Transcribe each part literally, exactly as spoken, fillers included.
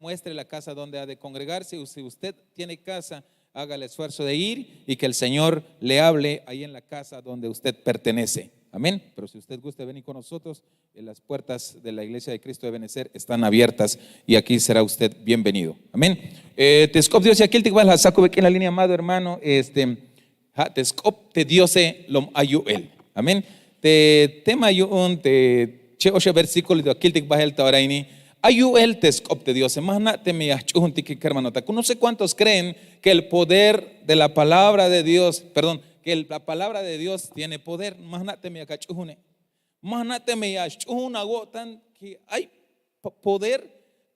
muestre la casa donde ha de congregarse. Y si usted tiene casa, haga el esfuerzo de ir y que el Señor le hable ahí en la casa donde usted pertenece. Amén. Pero si usted gusta venir con nosotros, eh, las puertas de la iglesia de Cristo de Benecer están abiertas y aquí será usted bienvenido. Amén. Eh, te sk'op Dios ya kiltik bal, la saco en la línea, amado hermano. Este, ha te sk'op te Diose lom ayu'el. Amén. Te tema yu'un te che oxe versículo de kiltik bahel ta ora ini. Ayu'el te sk'op te Diose. Ma jna' teme ya jch'uhuntik, kermanotak. No sé cuántos creen que el poder de la palabra de Dios, perdón, que el- la palabra de Dios tiene poder. Ma jna' teme ya kach'uhune. Ma jna' teme ya xch'uhun awo'tan que hay po- poder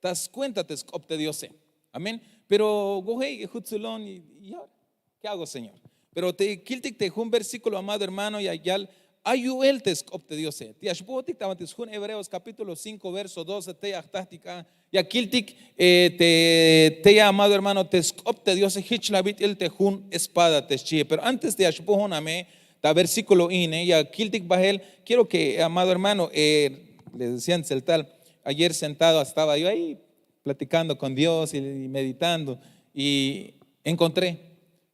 ta skuenta te sk'op te Diose. Amén. Pero goje jutsulon y, y ahora, ¿qué hago, Señor? Pero te kiltik te jun versículo, amado hermano, ya yal ayu'el te sk'op te Diose. Te ya xbohotik ta banti sjun Hebreos capítulo cinco, verso doce, te ya jtajtik a, ya kiltik, eh, te, te ya, amado hermano, te sk'op te Diose jich la bit'il te jun espada, te xchie. Pero antes te ya xbohon ame ta versículo ine, ya kiltik bahel, quiero que, amado hermano, eh, le decían el tal, ayer sentado estaba yo ahí platicando con Dios y, y meditando, y encontré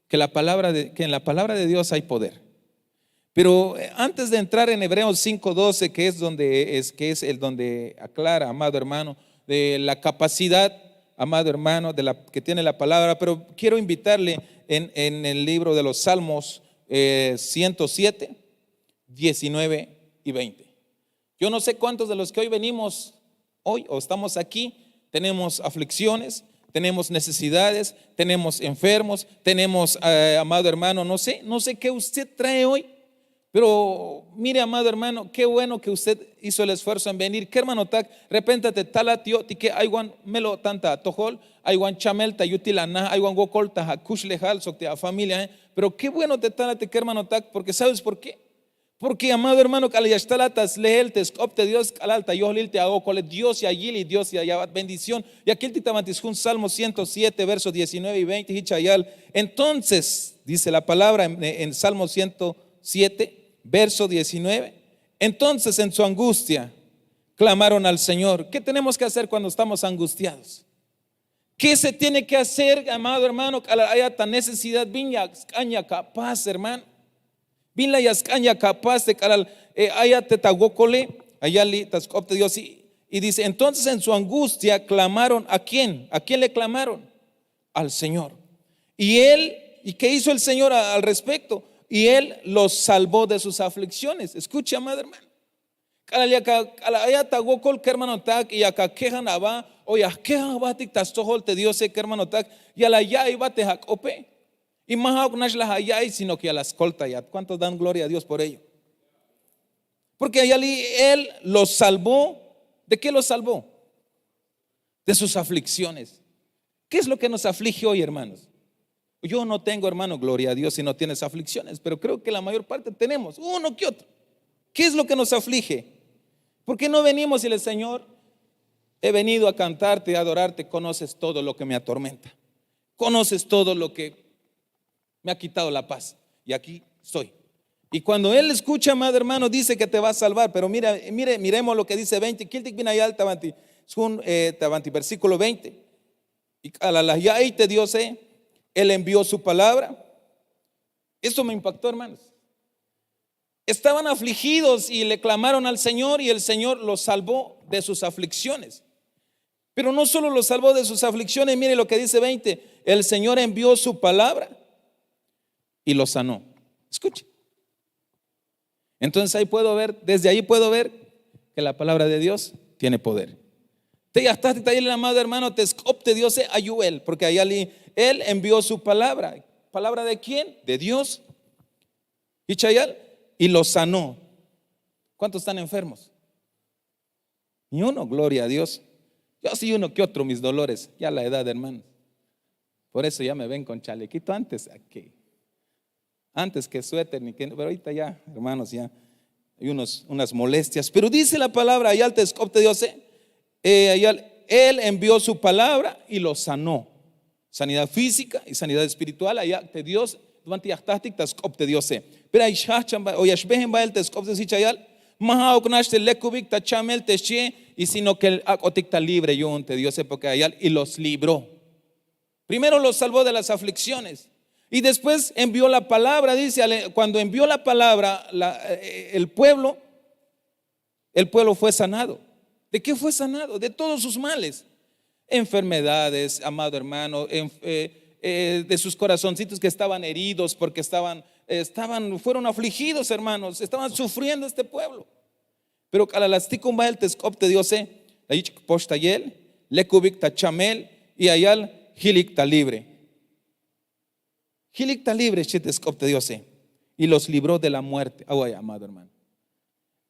que la palabra de, que en la palabra de Dios hay poder. Pero, eh, antes de entrar en Hebreos cinco doce, que es donde es, que es el donde aclara, amado hermano, de la capacidad, amado hermano, de la que tiene la palabra, pero quiero invitarle en, en el libro de los Salmos, eh, ciento siete, diecinueve y veinte. Yo no sé cuántos de los que hoy venimos, hoy o estamos aquí, tenemos aflicciones, tenemos necesidades, tenemos enfermos, tenemos, eh, amado hermano, no sé, no sé qué usted trae hoy, pero mire, amado hermano, qué bueno que usted hizo el esfuerzo en venir. Kermanotak, repente te talat yo'tike, ay wan mel-o'tan ta atojol, ay wan chamel ta yutil ana, ay wan wokol ta akuxlejal sok te afamilia, eh. Pero qué bueno te talat, kermanotak, porque ¿sabes por qué? Porque, amado hermano, k'alal ya xtalat ta sleel te sk'op te Dios, k'alal ta yohlil te awokole, Dios ya yil y Dios ya ya'bat bendición. Ya kiltik ta banti sjun Salmo ciento siete, verso diecinueve y veinte, jich ya yal. Entonces, dice la palabra en, en Salmo ciento siete, verso diecinueve: "Entonces en su angustia clamaron al Señor". ¿Qué tenemos que hacer cuando estamos angustiados? ¿Qué se tiene que hacer, amado hermano? K'alal ayat ta necesidad, bin ya sk'an yak apas, hermano. Bin la ya sk'an yak apas te k'alal, eh, ayat te ta wokole, ya yal li' ta sk'op te Dios. Y, y dice: "Entonces en su angustia clamaron". ¿A quién? ¿A quién le clamaron? Al Señor. Y él, ¿y qué hizo el Señor a- al respecto? Y él los salvó de sus aflicciones. Escucha, amado hermano. K'alal yak a, k'alal ayat ta wokol, kermanotak, y yak akejan aba o ya jkejan jbatik ta stojol te Diose, kermanotak, ya la ya'iy jba te ak'ope. Y ma ja'uk nax la aya'iy, sino que ya la skoltayat. ¿Cuántos dan gloria a Dios por ello? Porque allá li- él los salvó. ¿De qué los salvó? De sus aflicciones. ¿Qué es lo que nos aflige hoy, hermanos? Yo no tengo, hermano, gloria a Dios, si no tienes aflicciones, pero creo que la mayor parte tenemos, uno que otro. ¿Qué es lo que nos aflige? ¿Por qué no venimos y le, "Señor, he venido a cantarte, a adorarte, conoces todo lo que me atormenta, conoces todo lo que me ha quitado la paz, y aquí estoy"? Y cuando él escucha, amado hermano, dice que te va a salvar. Pero mira, mire, miremos lo que dice veinte. Kiltik bin ya yal ta banti, sjun, eh, ta banti versículo veinte. Y k'alal la ya'iy te Diose, él envió su palabra. Esto me impactó, hermanos. Estaban afligidos y le clamaron al Señor y el Señor los salvó de sus aflicciones. Pero no solo los salvó de sus aflicciones, mire lo que dice veinte: "El Señor envió su palabra y los sanó". Escuche. Entonces ahí puedo ver, desde ahí puedo ver que la palabra de Dios tiene poder. Te ya jtajtik ta yilel, amado hermano, te sk'op te Diose ayu'el, porque allá li- él envió su palabra. ¿Palabra de quién? De Dios. Jich ya yal, y lo sanó. ¿Cuántos están enfermos? Ni uno, gloria a Dios. Yo sí, uno que otro, mis dolores, ya la edad, hermanos. Por eso ya me ven con chalequito antes, aquí. Antes que suéter, ni que, pero ahorita ya, hermanos, ya hay unos, unas molestias. Pero dice la palabra, ya te sk'op te Diose, eh, ya él envió su palabra y lo sanó. Sanidad física y sanidad espiritual, ya te Dios, duan te ya jtajtik ta sk'op te Diose. Pero ay xjajchan ba, o ya xbehen ba él te sk'op te Diose, jich ya yal. Ma ja'uk nax te lekubik ta chamel te xchie, y sino ke ak'otik ta libre yu'un te Diose, porke ayal y los libró. Primero los salvó de las aflicciones. Y después envió la palabra, dice, cuando envió la palabra, el pueblo, el pueblo fue sanado. ¿De qué fue sanado? De todos sus males. Enfermedades, amado hermano, eh, eh, de sus corazoncitos que estaban heridos porque estaban, estaban, fueron afligidos, hermanos, estaban sufriendo este pueblo. Pero k'alal la stikun bael te sk'op te Diose, la yich' kpoxtayel, lekubik ta chamel, y ayal jilik ta libre. Jilik ta libre, xchi te sk'op te Diose, y los libró de la muerte. Away, amado hermano,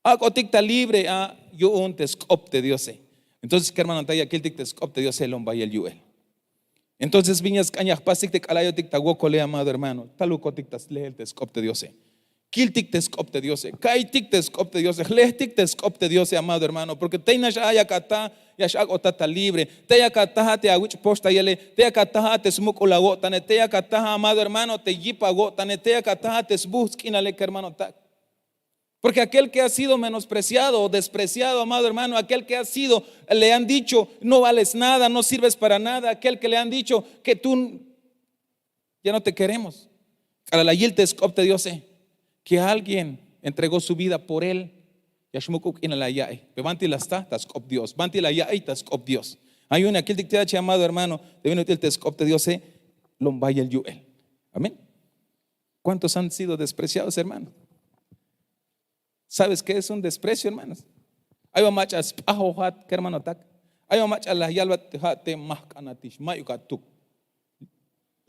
ak'otik ta libre a yu'un te sk'op te Diose. Entonces, kermanotak, ya kiltik te sk'op te Diose lom bayel yu'el. Entonces bin ya sk'an ya jpastik te k'alal ayotik ta wokole, amado hermano, talukotik ta sleel te sk'op te Diose. Kiltik te sk'op te Diose, ka'iytik te sk'op te Diose, jlejtik te sk'op te Diose, amado hermano, porke tey nax a yak ataj, ya x'ak'otaj ta libre. Tey yak ataj a te awich' poxtayele, tey yak ataj a te smuk'ul awo'tane, tey yak ataj a, amado hermano, te yip awo'tane, tey yak ataj a te sbuhts' k'inale, kermanotak. Porque aquel que ha sido menospreciado o despreciado, amado hermano, aquel que ha sido, le han dicho, no vales nada, no sirves para nada, aquel que le han dicho que tú ya no te queremos. K'alal la yil te sk'op te Diose, que alguien entregó su vida por él, ya xmuk'ub k'inal la ya'iy. Pero banti la sta, ta sk'op Dios. Banti la ya'iy, ta sk'op Dios. A yu'un ya kiltik te, amado hermano, te bin ut'il te sk'op te Diose lom bayel yu'el. Amén. ¿Cuántos han sido despreciados, hermano? ¿Sabes qué es un desprecio, hermanos? Ay ba mach'a sp'ajojat, kermanotak. Ay ba mach'a la yalbat te ja' te ma jk'anatix, mayuk atuk.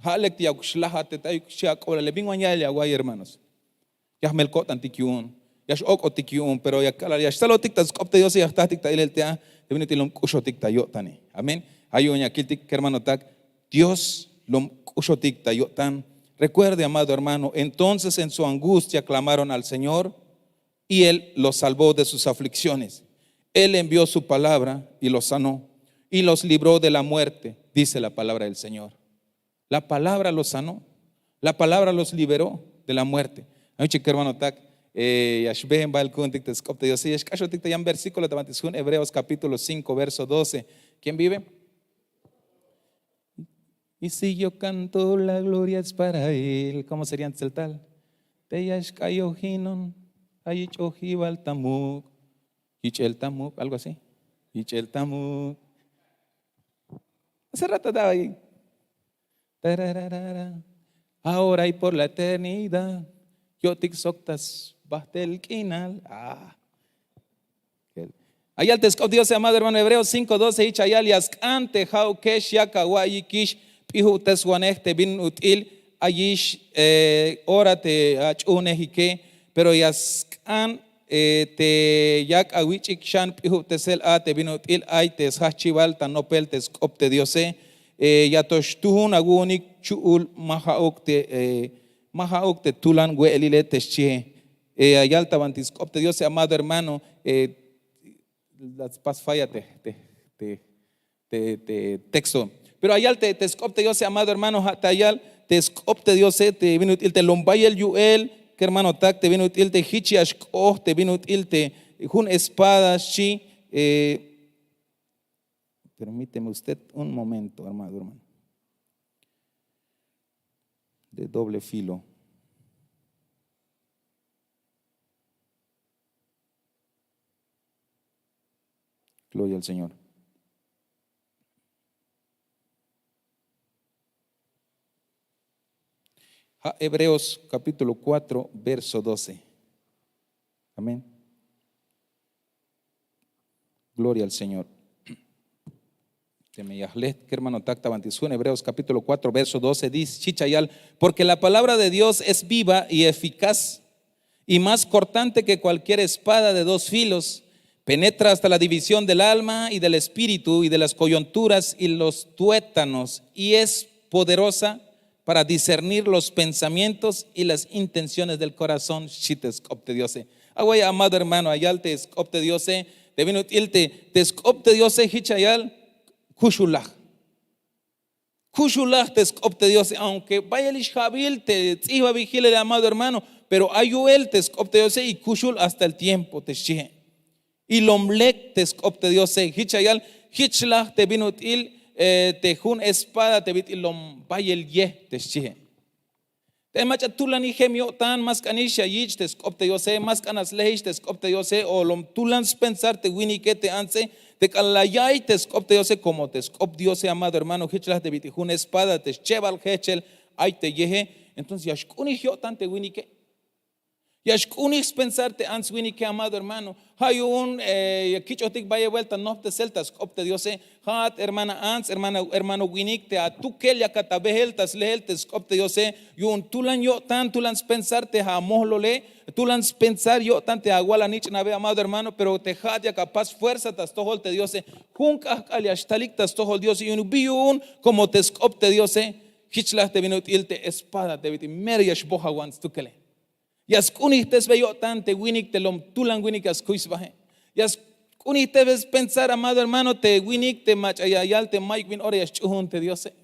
Ja' lek te ya xlajat te, ay xi' ak'oblale, bin wan ya'el ya awa'iy, hermanos. Ya jmel ko'tantik yu'un, ya x'ok'otik yu'un, pero ya k'alal ya xtsalotik ta sk'op te Diose, ya jtajtik ta ilel te a, te bin ut'il lom k'uxotik ta yo'tane. Amén. A yu'un ya kiltik, kermanotak, Dios lom k'uxotik ta yo'tan. Recuerde, amado hermano, entonces en su angustia clamaron al Señor y él los salvó de sus aflicciones. Él envió su palabra y los sanó y los libró de la muerte, dice la palabra del Señor. La palabra los sanó, la palabra los liberó de la muerte. Ay chik, kermanotak, eh, ya xbehen bael ku'untik te sk'op te Diose, ya xk'axotik te yan versículo ta banti sjun Hebreos capítulo cinco, verso doce. ¿Quién vive? Y si yo canto, la gloria es para él. ¿Cómo serían tzeltal? Te ya xk'ayojinon, ay yich'ojibal ta muk'. Yich'el ta muk', algo así. Yich'el ta muk'. Hace rato estaba ahí. Tarararara. Ahora y por la eternidad. Yo'tik sok ta sbajt'el k'inal. Ah. Ay yal te sk'op Diose, amado hermano, Hebreos cinco doce, jich ay yal: ya sk'an te ja'ukex yak awa'iyikix p'ijubteswanej te bin ut'il ayix, eh, ora te ach'uhunejike, pero ya sk'an, eh, te yak awich'ik xan p'ijubtesel a te bin ut'il ay te sjajchibal ta nopel te sk'op te Diose, eh, ya to xtuhun awu'unik chu'ul, ma ja'uk te, eh, ma ja'uk te tulan we'elile te xchie. Eh, ya yal ta banti sk'op te Diose, amado hermano, eh, la spas falla te, te, te, te, te texto. Pero ya yal te, te sk'op te Diose, amado hermano, ja' te ya yal te sk'op te Diose, eh, te bin ut'il te lom bayel yu'el, kermanotak, te bin ut'il te jich ya xk'oj te bin ut'il te jun espada, xchi, eh, permíteme usted un momento, hermano, hermano. De doble filo. Gloria al Señor. Ja', Hebreos capítulo cuatro, verso doce. Amén. Gloria al Señor. Teme ya jle, kermanotak, ta banti sjun Hebreos capítulo cuatro, verso doce, dice, jich ay yal: porque la palabra de Dios es viva y eficaz, y más cortante que cualquier espada de dos filos, penetra hasta la división del alma y del espíritu y de las coyunturas y los tuétanos, y es poderosa para discernir los pensamientos y las intenciones del corazón, xchi te sk'op te Diose. Away, amado hermano, ya yal te sk'op te Diose, te bin ut'il te, te sk'op te Diose, jich ay yal: kuxulaj. Kuxulaj te sk'op te Diose, aunque bayelix ja'bil te ts'ihbabil jilele, amado hermano, Pero ay yu'el te sk'op te diose y kuxul hasta el tiempo te xchihe. Y lom lek te sk'op te diose. Hich ya yal, hich laj te bin ut'il te jun espada te bit'il lom bayel yej te xchihe. Te mach'a tulan ijem yo'tan, ma sk'anix ya yich' te sk'op te diose, ma sk'an ya slejix te sk'op te diose o lom tulan spensar te winike te antze. Te k'alal la ya'iy te sk'op te diose, komo te sk'op diose amado hermano hich laj te bit'il jun espada te schebal jejchel ay te yeje. Entonces ya xk'unij yo'tan te winike. Ya xk'unij spensar te ants winike amado hermano. Ha yu'un ya kich'ojtik bayel buelta nojptesel ta sk'op te diose. Ha'at hermana ants, hermano winik, te atukel yakat abehel ta slehel te sk'op te diose. Yu'un tulan yo'tan tulan spensar te amojlole, tulan spensar yo'tan te awal anich'nabe amado hermano. Pero te ha'at yak apas fuerza ta stojol te diose. Jun k'ahk'al ya xtalik ta stojol diose yu'un bi yu'un komo te sk'op te diose. Hich laj te bin ut'il te espada te bit'il mero ya xbojawan stukele. Ya sk'unijtesbe yo'tan te winik te lom tulan winik ya skuy sbahe. Ya sk'unijtesbe spensar amado hermano te winik te mach'a ya yal te mayuk bin ora ya sch'uhun te diose.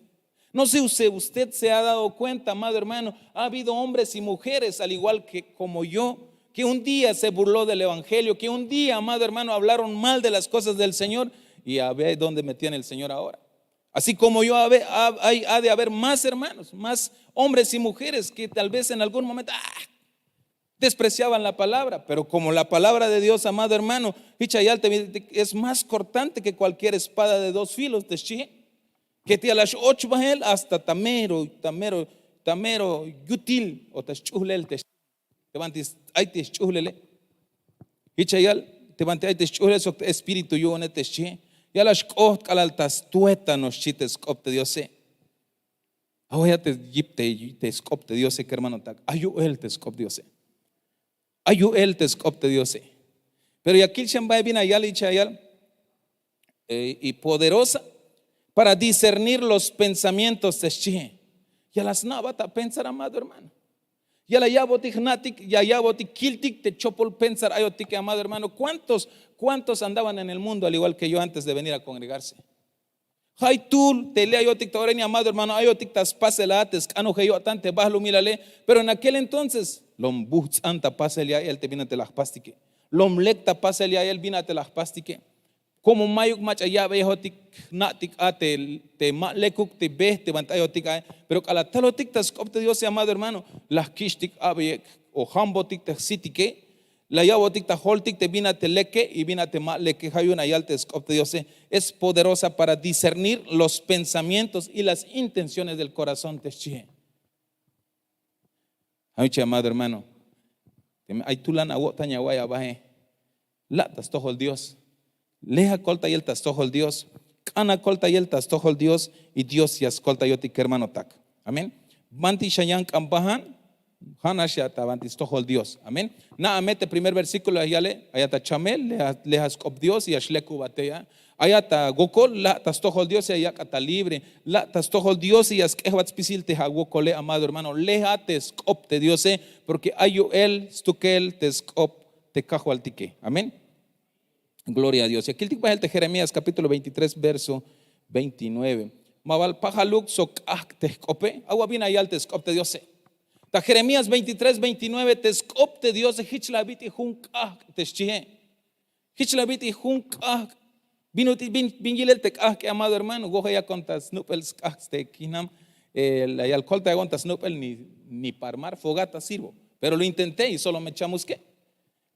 No se use usted se ha dado kuenta amado hermano, ha habido hombres y mujeres al igual ke komo yo, ke un día se burló del evangelio, ke un día amado hermano hablaron mal de las kosas del señor. Y a ver dónde metian el señor ahora. Así komo yo ha de haber mas hermanos, mas hombres y mujeres ke tal vez en algun momento despreciaban la palabra. Pero komo la palabra de dios amado hermano, hich ya yal te es mas kortante ke kualkier espada de dos filos te xchihe. Ke te ya la x'och bahel hasta ta mero ta mero ta mero yutil o ta sch'uhlel te xchihe. Te banti ay te sch'uhlele. Hich ya yal, te banti ay te sch'uhlel sok te espíritu yu'une te xchihe. Ya la xk'oht k'alal ta stuétano xchi te sk'op te diose. Awaya te yip te sk'op te diose kermanotak, ay yu'el te sk'op diose. Ay yu'el te sk'op te diose. Pero ya kil xan bae bin ya yal hich ya yal, y poderosa para discernir los pensamientos te xchihe. Ya la sna'bat apensar amado hermano. Ya la ya'botik jna'tik, ya ya'botik kiltik te chopol pensar ayotike amado hermano. Kuántos andaban en el mundo al igual ke yo antes de venir a kongregarse? Jay tul te li' ayotik ta ora ini amado hermano ayotik ta spasel a te sk'anoje yo'tan te bahlumilale. Pero en aquel entonces lom buhts'an ta pasel ya'iyel te bin a te la jpastike. Lom lek ta pasel ya'iyel bin a te la jpastike. Komo mayuk mach'a ya'beyejotik jna'tik a te ma lekuk te be te banti ayotik a. Pero k'alal talotik ta sk'op te diose amado hermano, la jkich'tik abeyek o jambotik te jsitike. La ya'botik ta joltik te bin a te leke y bin a te ma leke. Ja' yu'un ya yal te sk'op te diose, es poderosa para discernir los pensamientos y las intenciones del korazón te xchihe. Ja' yu'un chi amado hermano, teme ay tulan awo'tan ya awa'iy abahe, la' ta stojol dios. Leja koltayel ta stojol dios. K'ana koltayel ta stojol dios. Y dios ya skoltayotik kermanotak. Amén. Banti xan yan k'an bahan. Ja'nax ya ta banti stojol dios. Amén. Na'a me te primer versíkulo ya yale, ayat achamel, leja sk'op dios ya xlekubate ya. Ayat awokol la' ta stojol dios ya yak'at alibre. La' ta stojol dios ya sk'ejbat spisil te awokole amado hermano leja te sk'op te diose. Porke ay yu'el stukel te sk'op te kajwaltike. Amén. Gloria a dios ya kiltik bahel te jeremías kapítulo veintitrés verso veintinueve. Ma bal pajaluk sok k'ahk' te jk'ope. Awa' bin ya yal te sk'op te diose. Ta jeremías veintitrés veintinueve te sk'op te diose hich la bit'il jun k'ahk' te xchihe. Hich la bit'il jun k'ahk'. Bin ut'il bin yilel te k'ahk'e amado hermano woje yakon ta snup'el sk'ahk' te kihnam. La yal koltayakon ta snup'el ni parmar fogata sirvo. Pero lo intenté y solo me chamuske.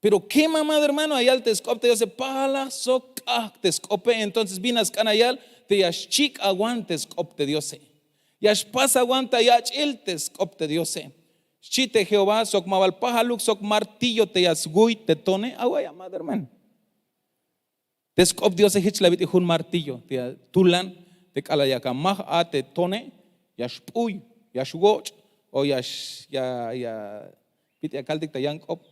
Pero kema amado hermano ya yal te sk'op te diose pajalaj sok k'ahk' te sk'ope entonces bin a sk'an ya yal, te ya xchik'awan te sk'op te diose. Ya xpasawan ta yach'il te sk'op te diose. Xchi te jehová sok ma bal pajaluk sok martillo te ya sguy te tone away amado hermano. Te sk'op diose hich la bit'il jun martillo te ya tulan, te k'alal yak amaj a te tone ya xp'uy, ya xwoch', o ya ya bit'il ya kaltik ta yan k'op.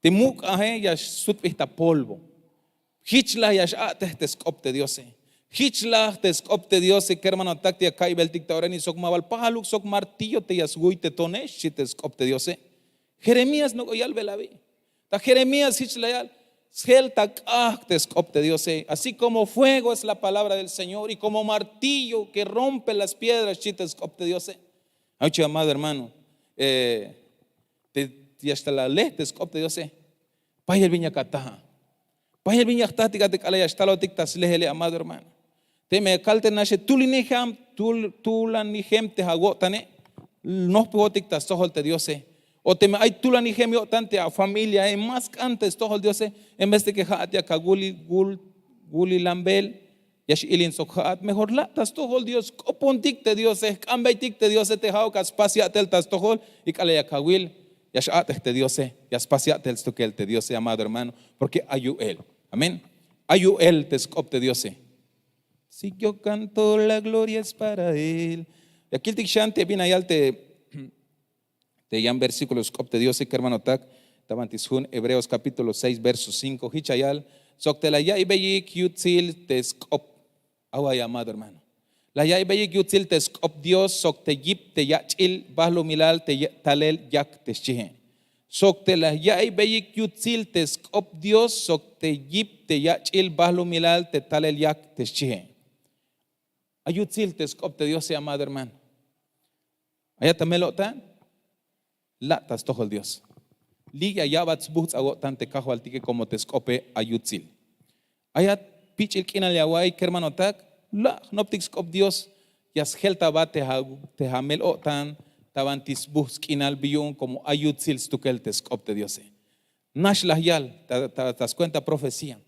Te muk' aje ya xsutbij ta polvo. Hich laj ya x'a'tej te sk'op te diose. Hich laj te sk'op te diose kermanotak te ya ka'iybetik ta ora ini sok ma bal pajaluk sok martillo te ya swuy te tone xchi te sk'op te diose. Jeremías nok'o yalbel abi. Ta jeremías hich la yal, sjel ta k'ahk' te sk'op te diose. Así komo fuego es la palabra del señor y komo martillo ke rompe las piedras xchi te sk'op te diose. Ay chi amado hermano, te Ya xtal alej te sk'op te diose. Bayel bin yak ataja. Bayel bin ya jtatik a te k'alal ya xtalotik ta slejele amado hermano. Teme kal te naxe tulanijem, tulanijem te awo'tane, nojpejotik ta stojol te diose. O teme ay tulanijem yo'tan te afamiliae, ma sk'an te stojol diose. En vez de ke ja'at yak awulil, wulilanbel, ya x'ilin sok ja'at, mejor la' ta stojol dios, k'opontik te diose, jk'ambeytik te diose te ja'uk a spas ya'tel ta stojol. Y k'alal yak awil, ya x'a'tej te diose, ya spas ya'tel stukel te diose amado hermano. Porke ay yu'el. Amén. Ay yu'el te sk'op te diose. Si yo kanto la gloria es para él. Ya kiltik xan te bin ayal te te yan versíkulo sk'op te diose kermanotak. Ta banti sjun hebreos kapítulo seis verso cinko jich ayal, sok te la yaiybeyik yutsil te sk'op. Awa' ya amado hermano, la yaiybeyik yutsil te sk'op dios sok te yip te yach'il bahlumilal te talel yak te xchihe. Sok te la yaiybeyik yutsil te sk'op dios sok te yip te yach'il bahlumilal te talel yak te xchihe. Ay yutsil te sk'op te diose amado hermano. Ayat amel o'tan, la' ta stojol dios. Li' ya ya'bat sbuhts' awo'tan te kajwaltike komo te sk'ope ay yutsil. Ayat pich'il k'inal ya awa'iy kermanotak, la' jnoptik sk'op dios. Ya sjeltabat te amel o'tan ta banti sbuhts' k'inal bi yu'un komo ay yutsil stukel te sk'op te diose. Nax la yal ta skuenta profecía.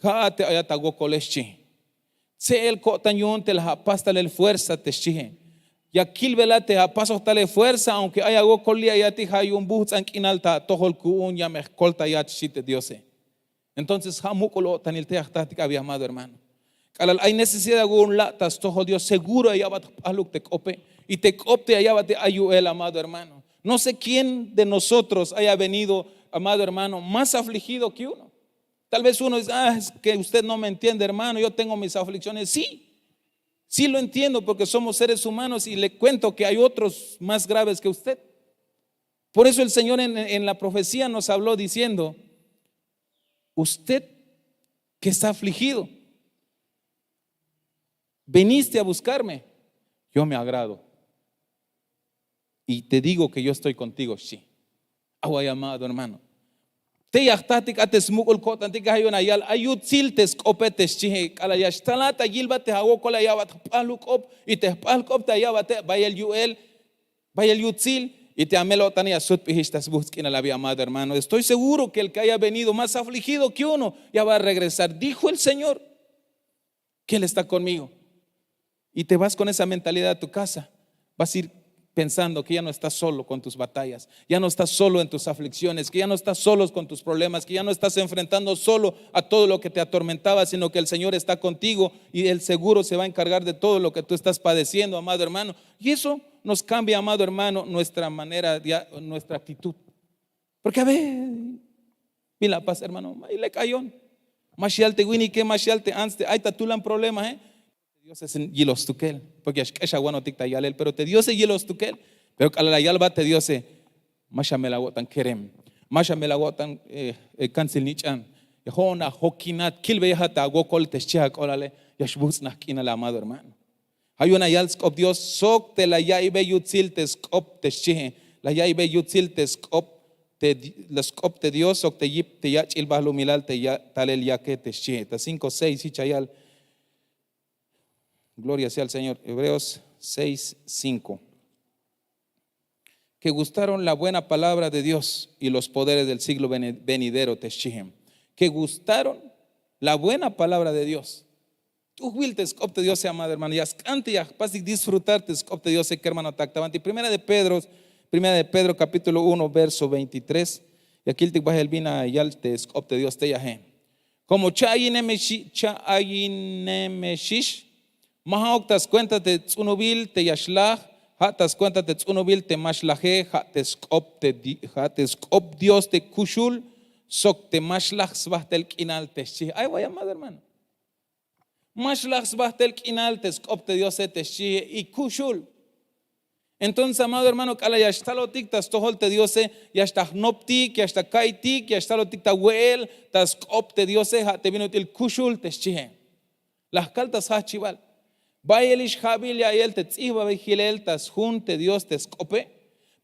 Ja'at te ayat awokole xchi. Tse'el ko'tan yu'un te la apas talel fuerza te xchihe. Ya kilbelat te apasoj talel fuerza aunke ay awokol li' ayatik ja' yu'un buhts'an k'inal ta atojol ku'un ya me jkoltayat xchi te diose. Entonces ja' muk'ul o'tanil te ya jtatik abi amado hermano. K'alal ay necesidad awu'un la' ta stojol dios seguro ya ya'bat jp'ahluk te k'ope. Y te k'op te ya ya'bate ay yu'el amado hermano. No sé quién de nosotros haya venido amado hermano más afligido que uno. Tal vez uno dice, ah, es que usted no me entiende hermano, yo tengo mis aflicciones. Sí, sí lo entiendo porque somos seres humanos y le cuento que hay otros más graves que usted. Por eso el señor en la profecía nos habló diciendo, usted que está afligido, veniste a buscarme, yo me agrado. Y te digo ke yo estoy kontigo xchi. Awa' ya amado hermano, te ya jtatik a te smuk'ul ko'tantik a yu'un ayal ay yutsil te sk'ope te xchihe k'alal ya xtalat ayilbat te awokol aya'bat jp'ahluk k'op. Y te jp'ahluk k'op te aya'bate bayel yu'el, bayel yutsil. Y te amel o'tane ya sutp'ijix ta sbuhts' k'inal abi amado hermano, estoy seguro ke el ke haya venido más afligido ke uno ya va a regresar dijo el señor, ke él está konmigo. Y te vas kon esa mentalidad a tu kasa. Vas a ir pensando ke ya no estás solo kon tus batallas, ya no estás solo en tus aflikciones, ke ya no estás solo kon tus problemas, ke ya no estás enfrentando solo a todo lo ke te atormentaba sino ke el señor está kontigo. Y él seguro se va a enkargar de todo lo ke tu estás padeciendo amado hermano. Y eso nos kambia amado hermano nuestra manera, nuestra aktitud. Porke a ver, bin la apas hermano, ma ilek ayon. Ma xyal te winike, ma xyal te ants te ay ta tulan problemahe. Diose yiloj stukel, porke ya xk'exawanotik ta yalel pero te diose yiloj stukel. Pero k'alal la yalbat te diose, ma xamel awo'tan kerem, ma xamel awo'tan kantsil nich'an. Jo'on ajokinat kilbeyejat ta awokol te xchi ak'olale. Ya xbuhts'naj k'inal amado hermano. Ja' yu'un la yal sk'op dios sok te la ya'iybey yutsil te sk'op te xchihe. La ya'iybey yutsil te sk'op te dios sok te yip te yach'il bahlumilal te talel yake te xchihe ta cinko seis jich la yal. Gloria sea al señor hebreos seis cinko. Ke gustaron la buena palabra de dios y los poderes del siglo venidero te xchihem. Ke gustaron la buena palabra de dios. T'ujbil te sk'op te diose amado hermano ya sk'an te ya jpastik disfrutar te sk'op te diose kermanotak ta banti primera de pedro, primera de pedro kapítulo uno verso veintitrés. Ya kiltik bahel bin la yal te sk'op te dios te yahe. Komo cha'ayinemexix, ma ja'uk ta skuenta te ts'unubil te ya xlaj, ha ta skuenta te ts'unubil te ma xlaje. Ha te sk'op te ha te sk'op dios te kuxul sok te ma xlaj sbahtel k'inal te xchi. Ay way amado hermano, ma xlaj sbahtel k'inal te sk'op te diose te xchi. Y kuxul. Entonces amado hermano k'alal ya xtalotik ta stojol te diose, ya xta jnoptik ya xta ka'iytik ya xtalotik ta we'el ta sk'op te diose ha te bin ut'il kuxul te xchihe. La jkal ta sjahchibal, bayelix ha'bil ya'iyel te ts'ihbabil hilel ta sjun te dios te sk'ope.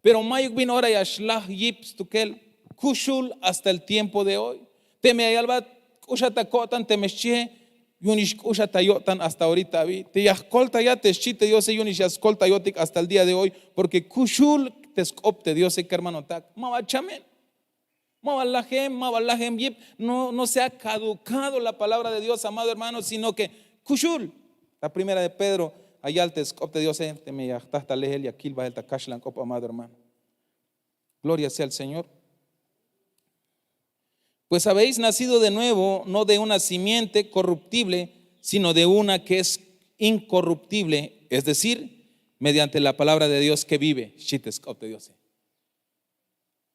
Pero mayuk bin ora ya xlaj yip stukel. Kuxul hasta el tiempo de hoy. Teme ya yalbat k'uxat ta ko'tan, teme xchihe, yu'unix k'uxat ta yo'tan hasta ahorita abi. Te ya jkoltayat te xchi te Diose, yu'unix ya skoltayotik hasta el día de hoy, porque kuxul te sk'op te Diose, kermanotak. Ma ba chamen, ma ba lajem, ma ba lajem yip. No, no se ha kadukado la palabra de Dios, amado hermano, sino que kuxul. La primera de Pedro, ayal te sk'op te Diose, teme ya jta ta lehel, ya kil bahel ta kaxlan k'op, amado hermano. Gloria sea el Señor. Pues habéis nacido de nuevo, no de una simiente corruptible, sino de una que es incorruptible, es decir, mediante la palabra de Dios que vive. Xchi te sk'op te Diose.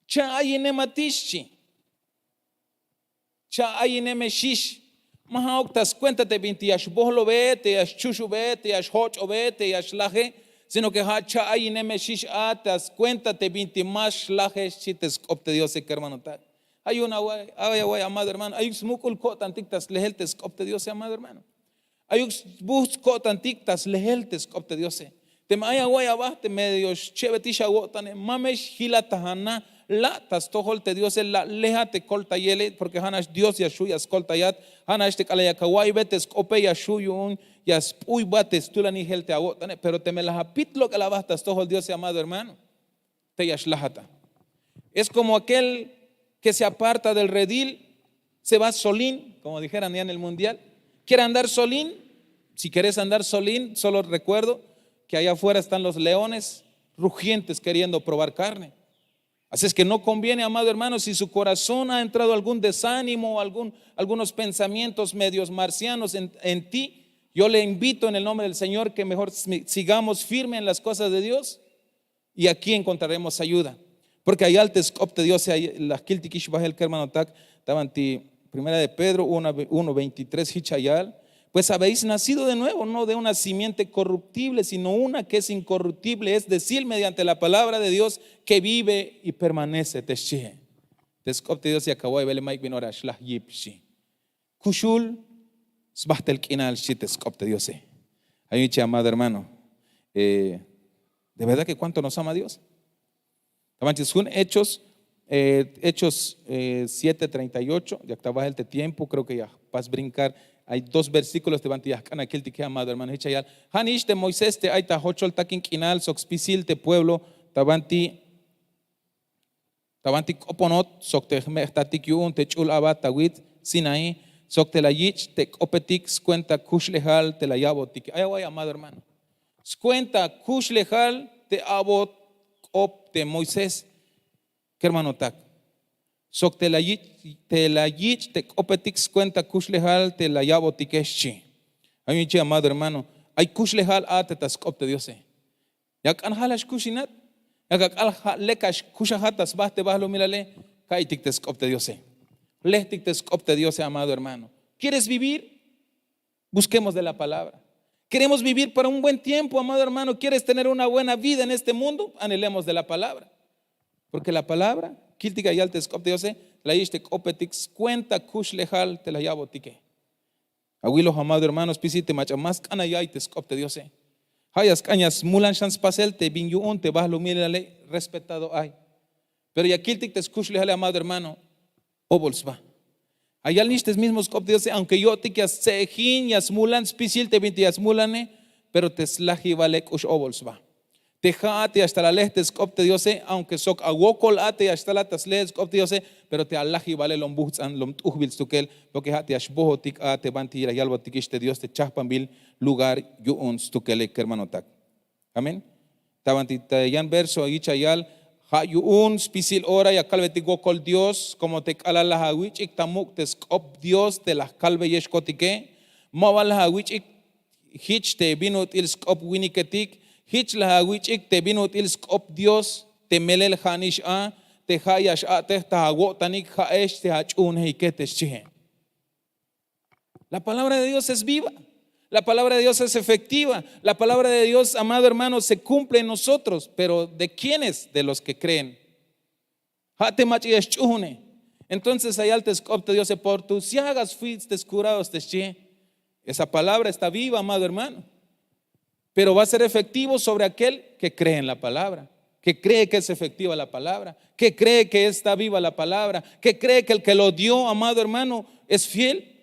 Cha' ayinem a ti, xchi. Cha' ayinem a xix. Ma ja'uk ta skuenta te bintik ya xbohlobe, te ya xchuxube, te ya xjoch'obe, te ya xlaje, sino que ja' cha' ayinem a xix a ta skuenta te bintik ma xlaje, xchi te sk'op te Diose, kermanotak. Ay una, ay away, amado hermano, ayuk smuk'ul ko'tantik ta slehel te sk'op te Diose, amado hermano. Ayuk sbuhts ko'tantik ta slehel te sk'op te Diose. Teme ay away aba te medio xchebetix awo'tane, ma me xjilat ta ana, la' ta stojol te Diose, la' leja te koltayele, porque ja' nax Dios ya xju' ya skoltayat. Ja' nax te k'alal yak awa'iybet te sk'ope ya xju' yu'un ya sp'uybat te stulanijel te awo'tane. Pero teme la apit lok'el aba ta stojol Diose, amado hermano, te ya xlajat a. Es como aquel que se aparta del redil, se va solín, como dijeran allá en el mundial. ¿Quiere andar solín? Si querés andar solín, solo recuerdo que allá afuera están los leones rugientes queriendo probar carne. Así es que no conviene, amado hermano, si su corazón ha entrado algún desánimo o algún, algunos pensamientos medios marcianos en, en ti, yo le invito en el nombre del Señor que mejor si-, sigamos firme en las cosas de Dios. Y aquí encontraremos ayuda. Porque ayal te sk'op te Diose, la jkiltikix bahel, kermanotak, ta banti Primera de Pedro uno, uno veintitrés, jich ayal: Pues habéis nacido de nuevo, no de una simiente corruptible, sino una que es incorruptible, es decir, mediante la palabra de Dios que vive y permanece, te xchihe. Te sk'op te Diose yak awa'iybele, mayuk bin ora ya xlaj yip, xchi. Kuxul sbajtel k'inal, xchi te sk'op te Diose. Ay jich, amado hermano, eh, de verdad que cuánto nos ama Dios. Ta banti sjun Hechos, eh, Hechos, eh, siete treinta y ocho, yak ta bahel te tiempo, creo que ya jpas brincar. Hay dos versículos te banti ya jk'an akiltike, amado hermano, jich ayal. Ja'nix te Moisés te ay ta jochol takin k'inal sok spisil te pueblo, ta banti ta banti k'oponot sok te jme' jtatik yu'un te ch'ul aba ta wits Sinaí, sok te la yich' te k'opetik skuenta kuxlejal te la ya'botike. Ay away, amado hermano. Skuenta kuxlejal te a'bot k'op te Moisés, kermanotak. Sok te la yich', te la yich' te k'opetik skuenta kuxlejal te la ya'botike, xchi. Ay jich, amado hermano. Ay kuxlejal a te ta sk'op te Diose. Yak k'an ja'al a xkuxinat, yak k'an ja'al lek a xkuxajat ta sba te balumilale, ka'iytik te sk'op te Diose. Lejtik te sk'op te Diose, amado hermano. ¿Quieres vivir? Busquemos de la palabra. ¿Queremos vivir para un buen tiempo, amado hermano? ¿Quieres tener una buena vida en este mundo? Anhelemos de la palabra. Porque la palabra, kiltik ayal te sk'op te Diose, la yich' te k'opetik skuenta kuxlejal te la ya'botike. Awiloj, amado hermano, spisil te mach'a ma sk'an a ya'iy te sk'op te Diose. Ja' ya sk'an ya smulan xan spasel te bin yu'un te balumilale respetado ay. Pero ya kiltik te skuxlejale, amado hermano, obol sba. Ayalnix te mismo sk'op te Diose, aunque yo'tik ya stse'ejin, ya smulan spisil te bintik ya smulane, pero te slajibale k'ux obol sba. Te ja'at ya xtal a lej te sk'op te Diose, aunque sok awokol a te ya xtal a ta slejel sk'op te Diose, pero te alajibale lom bujts'an, lom t'ujbil stukel, porque ja' te ya xbojotik a te banti la yalbotikix te Dios te chajpanbil lugar yu'un stukele, kermanotak. Amén. Ta banti ta yan verso yich' ayal: Ja' yu'un spisil ora ya kalbetik wokol Dios, como te k'alal la awich'ik ta muk' te sk'op Dios te la jkalbeyexkotike, ma ba la awich'ik jich te bin ut'il sk'op winiketik, jich la awich'ik te bin ut'il sk'op Dios, te melel ja'nix a, te ja' ya x-a'tej ta awo'tanik, ja'ex te ach'uunejike, te xchihe. La palabra de Dios es viva. La palabra de Dios es efectiva. La palabra de Dios, amado hermano, se cumple en nosotros. ¿Pero de quiénes? De los que creen. Ja' te mach'a ya xch'uune. Entonces ayal te sk'op te Diose: Por tus llagas fuisteis curados, te xchihe. Esa palabra está viva, amado hermano. Pero va a ser efectivo sobre aquel que cree en la palabra. Que cree que es efektiva la palabra, que cree que está viva la palabra, que cree que el ke lo dio, amado hermano, es fiel.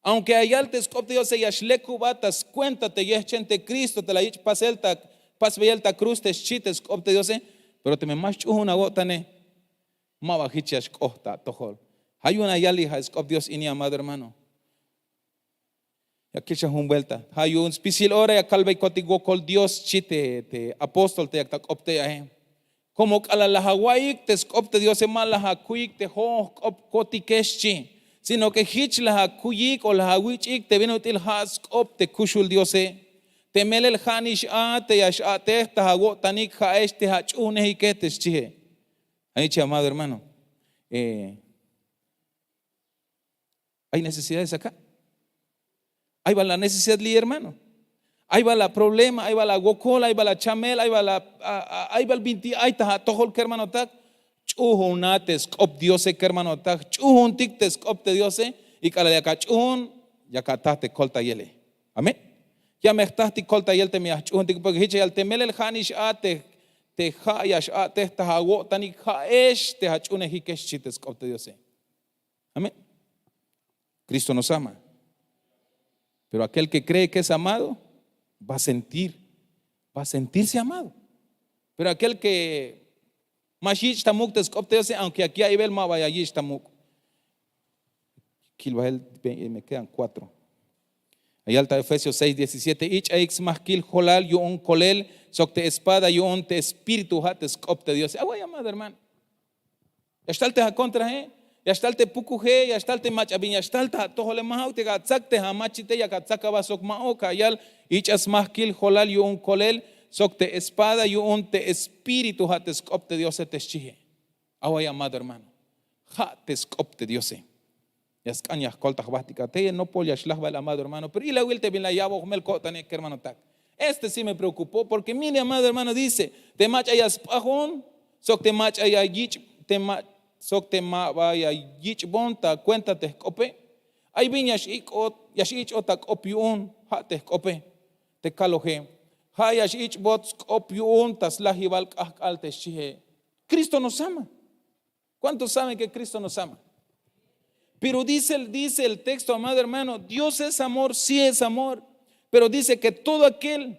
Aunke ya yal te sk'op te diose ya xlekubat ta skuenta te yehchen te kristo te la yich' pasel ta pasbeyel ta kruz te xchi te sk'op te diose. Pero teme ma xch'uhun awo'tane, ma ba hich ya xk'oht ta atojol. Ha yu'un ya yalij a sk'op dios ini, amado hermano. Ya kil xan jun buelta, ha yu'un spisil ora ya kalbeykotik wokol dios xchi te apóstol te yak ta k'op tey ahe. Komo k'alal laj awa'iyik te sk'op te diose ma laj akuyik te ho'on jk'opkotike xchi, sino ke hich laj akuyik o laj awich'ik te bin ut'il ha sk'op te kuxul diose. Te melel ha nix a te ya x'a'tej ta awo'tanik ha'ex te ach'uhunejike te xchihe. Ay chi amado hermano. Ay necesidades aka. Ay bal la necesidad li' hermano. Ay bal la problema, ay bal la wokol, ay bal la chamel, ay bal la ay bal binti ay ta atojol kermanotak. Ch'uhuna te sk'op diose kermanotak, ch'uhuntik te sk'op te diose. Y k'alal yak ach'uhun, yak ataj te koltayele. Amén. Ya me jtajtik koltayel teme ya jch'uhuntik porke hich ya yal te melel ha nix a te ha ya x'a'tej ta awo'tanik ha'ex te ach'uhunejikex xchi te sk'op te diose. Amén. Cristo nos ama. Pero aquel ke kree ke es amado, va a sentir, va a sentirse amado. Pero aquel ke ma xyich' ta muk' te sk'op te diose aunke ya ya'ibel ma ba ya yich' ta muk'. Kil bahel. Me kedan kuatro. Ayal ta efesios seis diecisiete ich'ayik smajkil jolal yu'un kolel sok te espada yu'un te espíritu ha te sk'op te diose away amado hermano. Ya xtal te akontrahe, ya xtal te pukuje, ya xtal te mach'a bin ya xtal ta atojole ma ha'uk te atsak te amachite yak atsak aba sok ma'uk ayal. Ich'a smajkil jolal yu'un kolel sok te espada yu'un te espíritu ha te sk'op te diose te xchihe. Away amado hermano. Ha te sk'op te diose. Ya sk'an ya jkolta jbahtik a tey nopol ya xlaj bahel amado hermano pero ilawil te bin la ya'bon jmel ko'tanek kermanotak. Este si me preokupó porke mire amado hermano dice, te mach'a ya sp'ajon sok te mach'a ya yich' te ma sok te ma ba ya yich'bon ta kuenta te jk'ope. Ay bin ya x'ich'ot ta k'op yu'un ha te jk'ope. Te kaloje ha ya x'ich'bot sk'op yu'un ta slajibal k'ahk'al te xchihe. Cristo nos ama. Cuántos saben ke kristo nos ama? Pero dice el texto amado hermano, dios es amor si es amor. Pero dice ke todo akel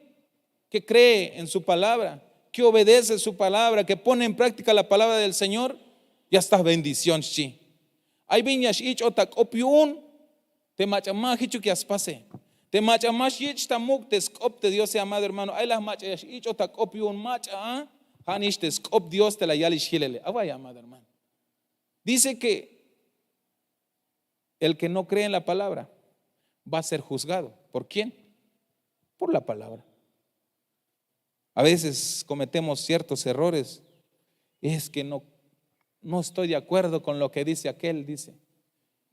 ke kree en su palabra, ke obedece su palabra ke pone en praktika la palabra del señor, ya sta bendición xchi. Ay bin ya x'ich'ot ta k'op yu'un. Te mach'a ma jichuk ya spase, te mach'a ma xyich' ta muk' te sk'op te diose amado hermano ay laj mach'a ya x'ich'ot ta k'op yu'un mach'a a. Ha nix te sk'op dios te la yalix hilele away amado hermano. Dice ke el ke no kree en la palabra va a ser juzgado. Por quién? Por la palabra. A veces kometemos ciertos errores. Es ke no estoy de acuerdo kon lo ke dice akel dice.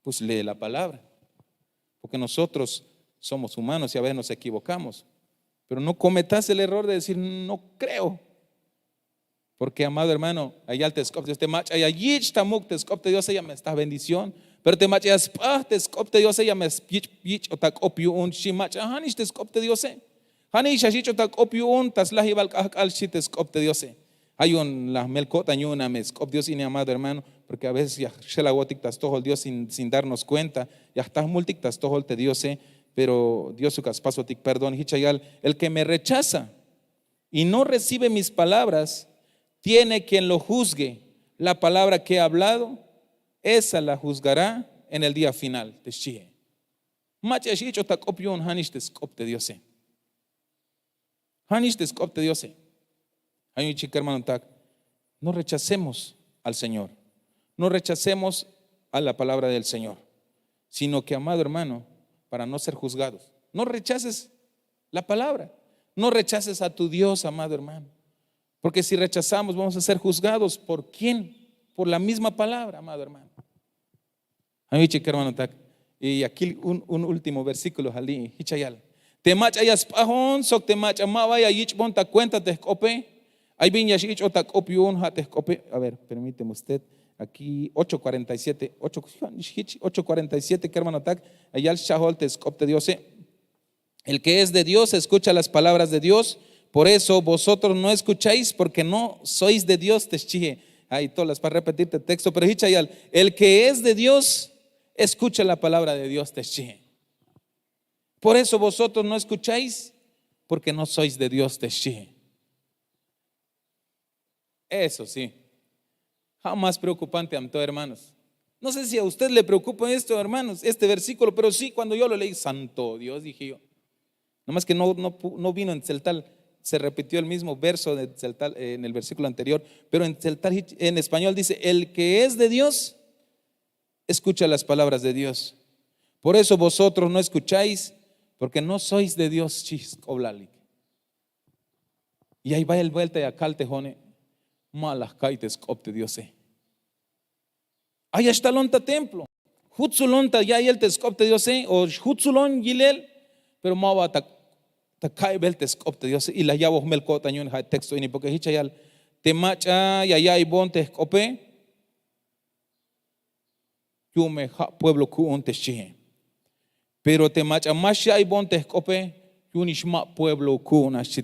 Pues lee la palabra. Porke nosotros somos humanos y a veces nos ekivokamos. Pero no kometas el error de decir no kreo. Porke amado hermano, ya yal te sk'op te diose te mach'a ya yich' ta muk' te sk'op te diose ya me sta bendición. Pero te mach'a ya sp'aj te sk'op te diose ya me yich'ot ta k'op yu'un xchi mach'a ha nix te sk'op te diose. Ha nix ya xyich'ot ta k'op yu'un ta slajibal k'ahk'al xchi te sk'op te diose. Ha yu'un la jmel ko'tan yu'un a me sk'op dios ini amado hermano. Porke a veces ya xelawotik ta stojol dios sin darnos kuenta, ya jta jmultik ta stojol te diose. Pero diosuk a spasotik perdón hich ya yal, el ke me rechaza y no recibe mis palabras, tiene quien lo juzgue. La palabra ke he hablado, esa la juzgará en el día final te xchihe. Mach'a ya x'ich'ot ta k'op yu'un ha nix te sk'op te diose. Ha nix te sk'op te diose. Ay un chik kermanotak, no rechacemos al señor. No rechacemos a la palabra del señor, sino ke amado hermano, para no ser juzgados, no rechaces la palabra. No rechaces a tu dios amado hermano. Porke si rechazamos vamos a ser juzgados por quién? Por la misma palabra amado hermano. Ay un chik kermanotak, y ya kil un último versíkulo hali hich ya yal, te mach'a ya sp'ajon sok te mach'a ma ba ya yich'bon ta kuenta te jk'ope. Ay bin ya x'ich'ot ta k'op yu'un ha te jk'ope a ver permíteme usted. Aki ocho kuarenta y siete ocho kuarenta y siete kermanotak, ya yal schahol te sk'op te diose. El ke es de dios eskucha las palabras de dios. Por eso vosotros no eskucháis, porke no sois de dios te xchihe. Ay to la spas repetir te texto pero hich ayal, el ke es de dios eskucha la palabra de dios te xchihe. Por eso vosotros no eskucháis, porke no sois de dios te xchihe. Eso si, ha mas preokupante amto hermanos. No sé si a usted le preokupa esto hermanos este versíkulo pero si kuando yo lo leí santo dios dije yo. Nomas ke no vino en tzeltal. Se repitio el mismo verso en el versíkulo anterior. Pero en tzeltal en español dice el ke es de dios eskucha las palabras de dios. Por eso vosotros no eskucháis, porke no sois de dios xchi sk'oblalik. Ya ay bayel buelta ya kal te ho'ne, ma la jka'iy te sk'op te diose. Ay ya xtalon ta templo, jutzulon ta ya'iyel te sk'op te diose o xjutzulon yilel. Pero ma ba ta ka'ibel te sk'op te diose y la ya'bon jmel ko'tan yu'un ja' texto ini porke hich ya yal, te mach'a ya ya'iybon te jk'ope yu'un me ja' pueblo ku'un te xchihe. Pero te mach'a ma xya'iybon te jk'ope, yu'un ix ma pueblo ku'un a xchi.